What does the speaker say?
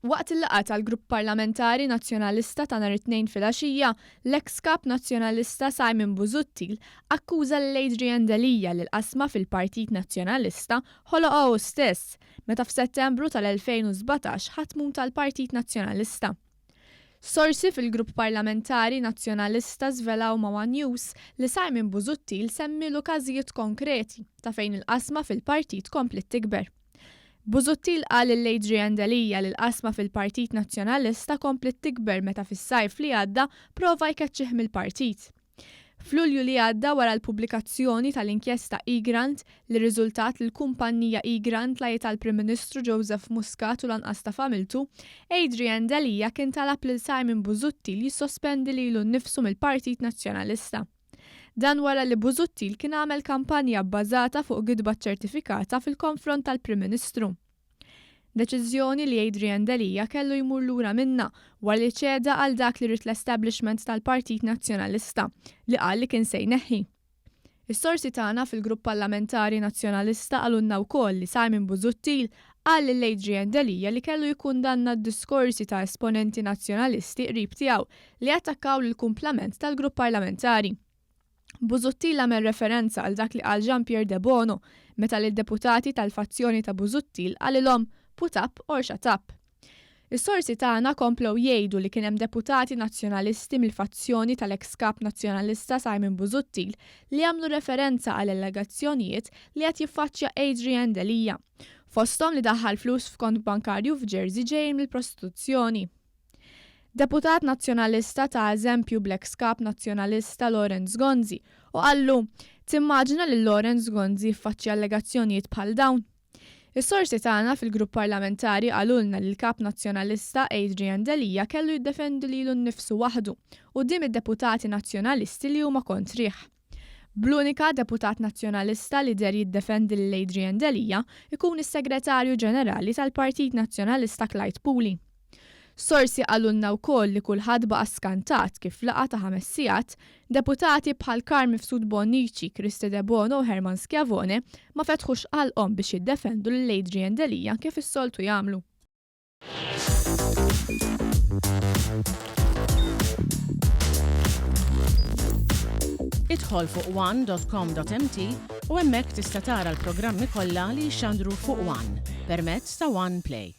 Waqt il-laqgħa tal-Grupp Parlamentari Nazzjonalista ta' nhar it-Tnejn filgħaxija, l-eks Kap Nazzjonalista Simon Busuttil akkuża lil Adrian Delia li l-qasma fil-Partit Nazzjonalista ħoloqha hu stess meta f'Settembru tal-2017 ħa tmun tal-Partit Nazzjonalista. Sorsi fil-Grupp Parlamentari Nazzjonalista żvelaw ma' one News li Simon Busuttil semmielu każijiet konkreti ta' fejn il-qasma fil-partit kompliet tikber. Busuttil qal lil Adrian Delia li l-qasma fil-Partit Nazzjonalista kompliet tikber meta fis-sajf li għadda prova jkeċċih mill-partit. F'Lulju li għadda wara l-pubblikazzjoni tal-inkjesta Egrant li rriżultat li l-kumpannija Egrant la hi tal-Prim Ministru Joseph Muscat u lanqas ta' familtu, Adrian Delia kien talab lil Simon Busuttil jissospendi lilu nnifsu mill-Partit Nazzjonalista. Dan wara li Busuttil kien għamel kampanja bbażata fuq gidba ċċertifikata fil-konfront tal-Prim Ministru. Deċiżjoni li Adrian Delia kellu jmur lura minnha wara li ċeda għal dak li ried l-establishment tal-Partit Nazzjonalista li qal li kien se jneħħi. Is-sorsi tagħna fil-Grupp Parlamentari Nazzjonalista qalulna wkoll li Simon Busuttil qal lil Adrian Delia li kellu jikkundanna d-diskorsi ta' esponenti Nazzjonalisti qrib tiegħu li attakkaw lill-kumplament tal-Grupp Parlamentari. Busuttil għamel referenza għal dak li qal Jean Pierre Debono meta lid-deputati tal-fazzjoni ta' Busuttil qalilhom put up or shut up. Is-sorsi tagħna komplew jgħidu li kien hemm deputati Nazzjonalisti mill-fazzjoni tal-eks Kap Nazzjonalista Simon Busuttil li għamlu referenza għal allegazzjonijiet li qed jiffaċċja Adrian Delia. Fosthom li daħħal flus f'kont bankarju f'Jersey ġejjin mill-prostituzzjoni. Deputat Nazzjonalista ta eżempju bl-eks Kap Nazzjonalista Lawrence Gonzi u qallu, Timmaġina lil Lawrence Gonzi jiffaċċja allegazzjonijiet bħal dawn? Is-sorsi tagħna fil-Grupp Parlamentari qalulna li l-Kap Nazzjonalista Adrian Delia kellu jiddefendi lilu nnifsu waħdu quddiem id-deputati Nazzjonalisti li huma kontrih. Bl-unika deputat Nazzjonalista li deher jiddefendi lil Adrian Delia jkun is-Segretarju Ġenerali tal-Partit Nazzjonalista Clyde Puli. Sorsi qalulna wkoll li kulħadd baqa' skantat kif f'laqgħa ta' ħames sigħat, deputati bħal Carm Mifsud Bonnici, Kristy Debono u Hermann Schiavone ma fetħux qalqhom biex jiddefendu lil Adrian Delia kif is-soltu jagħmlu. Idħol fuq one.com.mt u hemmhekk tista' tara l-programmi kollha li jixxandru fuq One permezz ta' One Play.